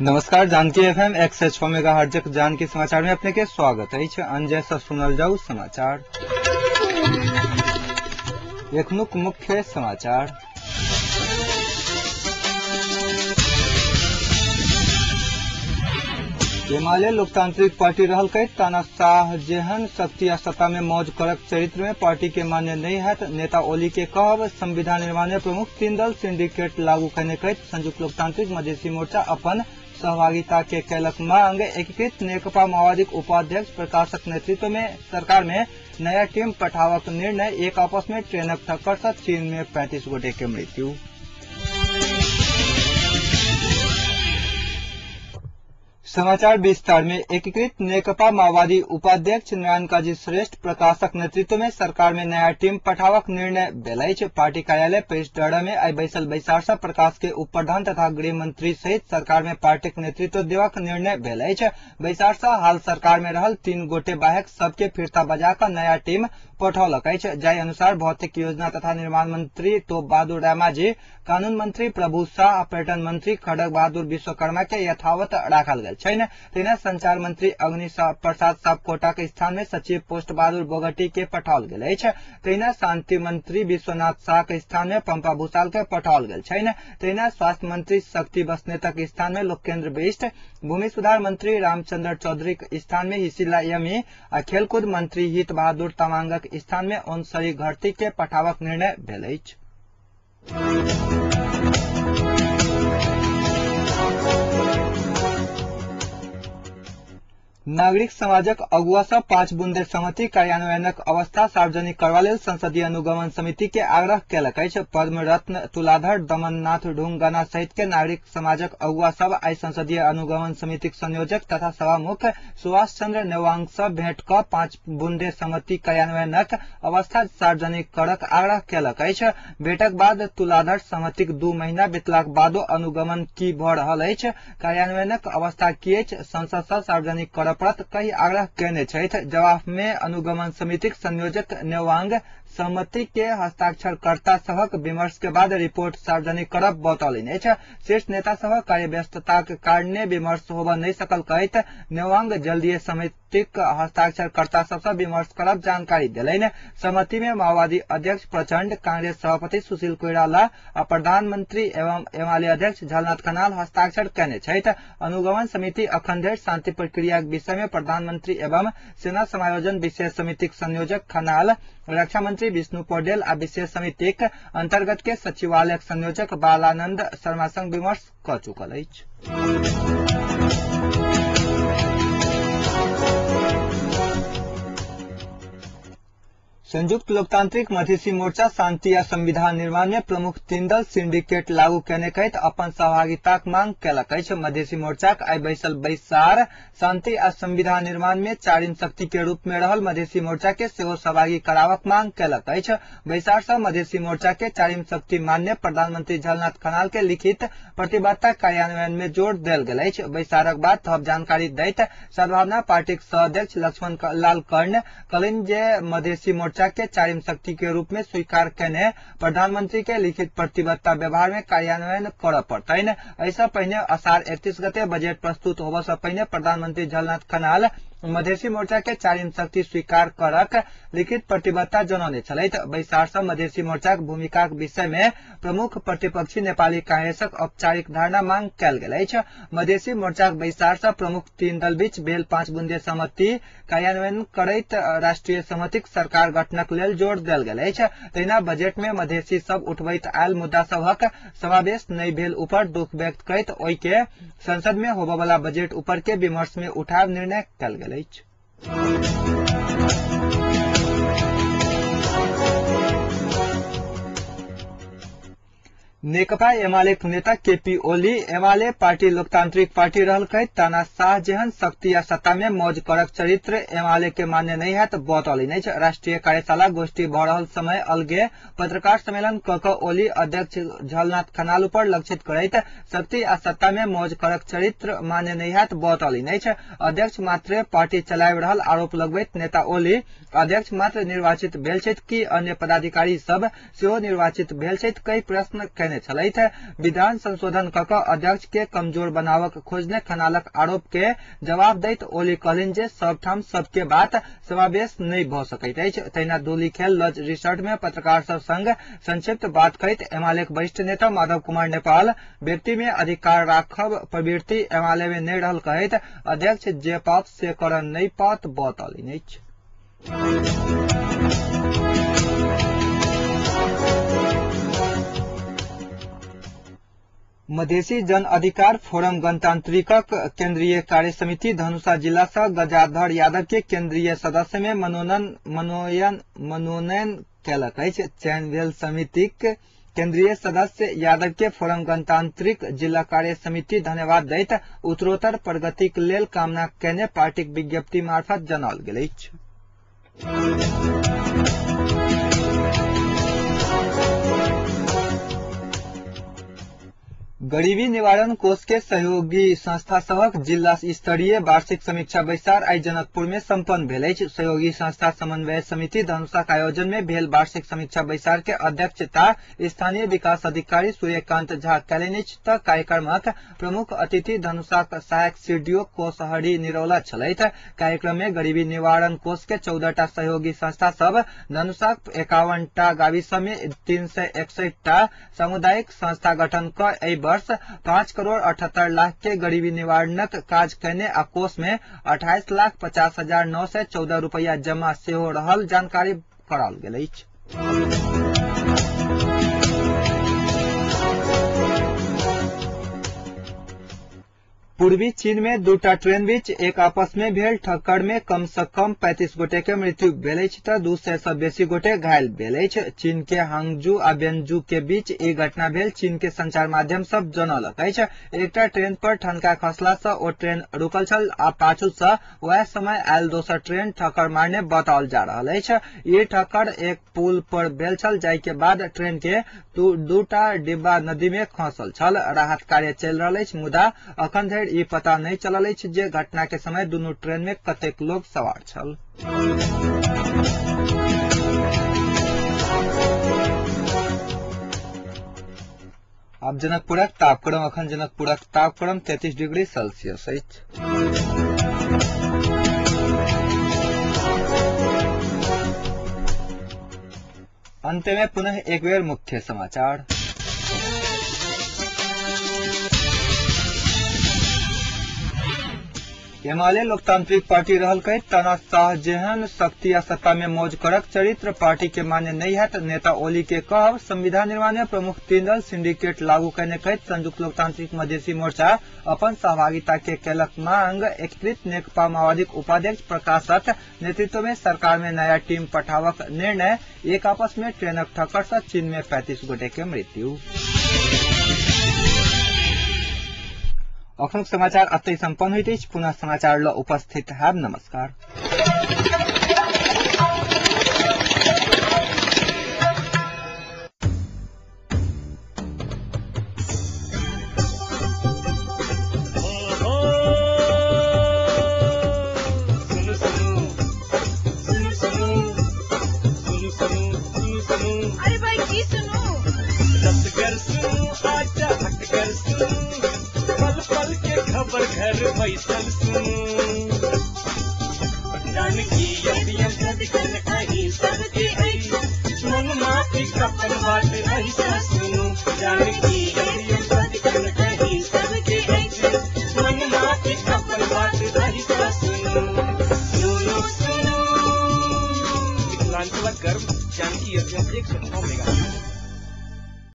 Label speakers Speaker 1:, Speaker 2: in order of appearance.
Speaker 1: नमस्कार, जानकी एफएम 106 मेगाहर्ट्जक जानकी समाचार में अपने के स्वागत अछि। अंजय से सुनल जाऊ समाचार। एखनुक मुख्य समाचार। एमाले लोकतांत्रिक पार्टी रहल कहि तानाशाह जेहन शक्ति आ सत्ता में मौज करक चरित्र में पार्टी के मान्य नहीं हैत नेता ओली के कहब। संविधान निर्माण में प्रमुख तीन दल सिंडिकेट लागू करने कहत संयुक्त लोकतांत्रिक मधेसी मोर्चा अपन सहभागिता के कैलक मांग। एकीकृत नेकपा माओवादी उपाध्यक्ष प्रकाशक नेतृत्व में सरकार में नया टीम पठावक निर्णय। एक आपस में ट्रेनक टक्कर से चीन में 35 गोटे के मृत्यु। समाचार विस्तार में एकीकृत नेकपा माओवादी उपाध्यक्ष नारायण काजी श्रेष्ठ प्रकाशक नेतृत्व में सरकार में नया टीम पठावक निर्णय भेल अछि। पार्टी कार्यालय पेशडरा में आई बैसल बैसार से प्रकाश के उप प्रधान तथा गृह मंत्री सहित सरकार में पार्टी के नेतृत्व देवाक निर्णय भेल अछि। बैसार से हाल सरकार में रहल 3 गोटे बाहेक सबके फिरता बजा कऽ नया टीम पठौलक अछि। जाहि अनुसार भौतिक योजना तथा निर्माण मंत्री टोप बहादुर रायमाझी, कानून मंत्री प्रभु शाह आ पर्यटन मंत्री खड़ग बहादुर विश्वकर्मा के यथावत राखल गेल छैन। तहिना संचार मंत्री अग्नि प्रसाद सापकोटा के स्थान में सचिव पोस्ट बहादुर बोगटी के पठाओल गेल अछि। तहिना शांति मंत्री विश्वनाथ शाह के स्थान में पंपा भूषाल के पठाओल गेल छैन। तहिना स्वास्थ्य मंत्री शक्ति बस्नेतक स्थान में लोकेन्द्र बिष्ट, भूमि सुधार मंत्री रामचंद्र चौधरी के स्थान में हिसिला यमी आ खेलकूद मंत्री हित बहादुर तमांगक स्थान में ओनसरी घरती के पठावक निर्णय भेल अछि। नागरिक समाजक अगुआ सँ 5 बुंदे सहमति कार्यान्वयनक अवस्था सार्वजनिक करबा लेल संसदीय अनुगमन समिति के आग्रह केलक अछि। पद्म रत्न तुलाधर दमननाथ ढुंगाना सहित के नागरिक समाजक अगुआ सब आई संसदीय अनुगमन समितिक संयोजक तथा सभामुख सुभाष चंद्र नेवांग सँ भेंट कऽ 5 बुंदे सहमति कार्यान्वयनक अवस्था सार्वजनिक करक आग्रह केलक अछि। भेंटक बाद तुलाधर सहमतिक 2 महीना बितलाक बादो अनुगमन की भऽ रहल अछि, कार्यान्वयनक अवस्था की अछि, संसद सँ सार्वजनिक करऽ पड़त कहि आग्रह केने छथि। जवाब में अनुगमन समितिक संयोजक नेवांग सहमति के हस्ताक्षरकर्ता सभक विमर्श के बाद रिपोर्ट सार्वजनिक करब बतौलनि अछि। शीर्ष नेता सभक कार्यव्यस्तताक कारणे विमर्श होबऽ नहि सकल कहैत नेवांग जल्दीए समितिक हस्ताक्षरकर्ता सबसँ विमर्श करब जानकारी देलनि। सहमति में माओवादी अध्यक्ष प्रचंड, कांग्रेस सभापति सुशील कोइराला आ प्रधानमंत्री एवं एमाले अध्यक्ष झलनाथ खनाल हस्ताक्षर केने छथि। अनुगमन समिति अखन धरि शांति प्रक्रियाक विषय में प्रधानमंत्री एवं सेना समायोजन विशेष समितिक संयोजक खनाल, रक्षा मंत्री विष्णु पौडेल आ विशेष समितिक अंतर्गत के सचिवालयक संयोजक बालानंद शर्मा संग विमर्श कऽ चुकल अछि। संयुक्त लोकतांत्रिक मधेसी मोर्चा शांति आ संविधान निर्माण में प्रमुख तीन दल सिंडिकेट लागू केने कहैत अपन सहभागिताक मांग केलक अछि। मधेसी मोर्चाक आई बैसल बैसार शांति आ संविधान निर्माण में चारिम शक्ति के रूप में रहल मधेसी मोर्चा के सेहो सहभागी करावक मांग केलक अछि। बैसार सँ मधेसी मोर्चा के चारिम शक्ति मान्य प्रधानमंत्री झलनाथ खनाल के लिखित प्रतिबद्धता कार्यान्वयन में जोर देल गेल अछि। बैसारक बाद थप जानकारी दैत सद्भावना पार्टीक सह अध्यक्ष लक्ष्मण लाल कर्ण कहलनि जे मधेसी मोर्चा के चारिम शक्ति के रूप में स्वीकार केने प्रधानमंत्री के लिखित प्रतिबद्धता व्यवहार में कार्यान्वयन करऽ पड़तनि। एहिसँ पहिने अषाढ़ 31 गते बजट प्रस्तुत होबऽ सँ पहिने प्रधानमंत्री झलनाथ खनाल मधेसी मोर्चा के चारिम शक्ति स्वीकार करक लिखित प्रतिबद्धता जनौने छलथि। बैसार सँ मधेसी मोर्चाक भूमिकाक विषय में प्रमुख प्रतिपक्षी नेपाली कांग्रेसक औपचारिक धारणा मांग कयल गेल अछि। मधेसी मोर्चाक बैसार सँ प्रमुख तीन दल बीच भेल 5 बुंदे सहमति कार्यान्वयन करैत राष्ट्रीय सहमतिक सरकार गठनक लेल जोर देल गेल अछि। तहिना बजट में मधेसी सब उठबैत आयल मुद्दा सभक समावेश नहि भेल ऊपर दुख व्यक्त करैत ओहि के संसद में होबयवला बजट ऊपर के विमर्श में उठाब निर्णय कयल गेल अछि। नेकपा एमाले नेता केपी ओली एमाले पार्टी लोकतांत्रिक पार्टी रहल कहैत तानाशाह जेहन शक्ति आ सत्ता में मौज करक चरित्र एमाले के मान्य नहीं हैत बतौलनि अछि। राष्ट्रीय कार्यशाला गोष्ठी भऽ रहल समय अलगे पत्रकार सम्मेलन कऽ कऽ ओली अध्यक्ष झलनाथ खनाल ऊपर लक्षित करैत शक्ति आ सत्ता में मौज करक चरित्र मान्य नहीं हैत बतौलनि अछि। अध्यक्ष मात्रे पार्टी चलाबि रहल आरोप लगबैत नेता ओली अध्यक्ष मात्र निर्वाचित भेल छथि कि अन्य पदाधिकारी सब सेहो निर्वाचित भेल छथि कहि प्रश्न केने केने छलथि। विधान संशोधन क क अध्यक्ष के कमजोर बनावक खोजने खनालक आरोप के जवाब दैत ओली कहलनि जे सब ठाम सबके बात समावेश नहि भ सकैत अछि। तहिना धुलीखेल लॉज रिसोर्ट में पत्रकार सब संग संक्षिप्त बात करैत एमालेक वरिष्ठ नेता माधव कुमार नेपाल व्यक्ति में अधिकार राखब प्रवृत्ति एमाले में नहि रहल कहैत अध्यक्ष जे पात से कर नहि पात बतौलनि अछि। मधेसी जन अधिकार फोरम गणतांत्रिकक केंद्रीय कार्य समिति धनुषा जिला से गजाधर यादव के केंद्रीय सदस्य में मनोनयन केलक अछि। चयन भेल समितिक केंद्रीय सदस्य यादव के फोरम गणतांत्रिक जिला कार्य समिति धन्यवाद दैत उत्तरोत्तर प्रगतिक लेल कामना केने पार्टीक विज्ञप्ति मार्फत जनाओल गेल अछि। गरीबी निवारण कोष के सहयोगी संस्था सभक जिला स्तरीय वार्षिक समीक्षा बैसार आइ जनकपुर में संपन्न भेल अछि। सहयोगी संस्था समन्वय समिति धनुषाक आयोजन में भेल वार्षिक समीक्षा बैसार के अध्यक्षता स्थानीय विकास अधिकारी सूर्यकांत झा कयलनि अछि त कार्यक्रमक प्रमुख अतिथि धनुषाक सहायक सीडीओ कोशहरी निरौला छलथि। कार्यक्रम में गरीबी निवारण कोष के 14टा सहयोगी संस्था सब धनुषाक 51टा गाविस में 361टा सामुदायिक संस्था गठन क एहि वर्ष 5 करोड़ 78 लाख के गरीबी निवारणक काज कयने आ कोष में 28,50,914 रुपया जमा सेहो रहल जानकारी कराओल गेल अछि। पूर्वी चीन में दूटा ट्रेन बीच एक आपस में भेल ठक्कर में कम से कम 35 गोटे के मृत्यु भेल अछि त 200 से बेसी गोटे घायल भेल अछि। चीन के हांगजू आ बेंजू के बीच ई घटना भेल चीन के संचार माध्यम सब जनौलक अछि। एकटा ट्रेन पर ठनका खसला से ओ ट्रेन रुकल छल आ पाछू से वएह समय आयल दोसर ट्रेन ठक्कर मारने बताओल जा रहल अछि। ई ठक्कर एक पुल पर भेल छल जाहि के बाद ट्रेन के दूटा डिब्बा नदी में खसल छल। राहत कार्य चलि रहल अछि मुदा अखन धरि ई पता नहीं चलल अछि जे घटना के समय दुनू ट्रेन में कतेक लोग सवार छल। अब जनकपुरक तापक्रम। अखन जनकपुरक तापक्रम 33 डिग्री सेल्सियस अछि। अंत में पुनः एक बेर मुख्य समाचार। एमाले लोकतांत्रिक पार्टी रहल कहैत तानाशाह जेहन शक्ति आ सत्ता में मौज करक चरित्र पार्टी के मान्य नहीं हैत नेता ओली के कहब। संविधान निर्माण में प्रमुख तीन दल सिंडिकेट लागू करने कहैत संयुक्त लोकतांत्रिक मधेसी मोर्चा अपन सहभागिता के केलक मांग। एकीकृत नेकपा माओवादीक उपाध्यक्ष प्रकाशक नेतृत्व में सरकार में नया टीम पठावक निर्णय। एक आपस में ट्रेनक ठक्कर से चीन में 35 गोटे के मृत्यु। अखनुक समाचार अतै सम्पन्न होइत अछि। पुनः समाचार ल उपस्थित हैब। नमस्कार।
Speaker 2: सुनु सुनु सुनु सुनु सुनु सुनु।
Speaker 3: अरे भाई की सुनू?
Speaker 2: रसगर सुनू आजा हटकर सुनू, पल पल के खबर घर बैसल सुनू। जानकी एफएम सदिखन अहीं सबके अछि, मन माफी अपन बात अहीं सँ सुनू। जानकी एफएम सदिखन अहीं सबके अछि, मन माफी अपन बात अहीं सँ सुनू। सुनू सुनू मिथिलांचलक गर्व जानकी एफएम 106 मेगाहर्ट्ज।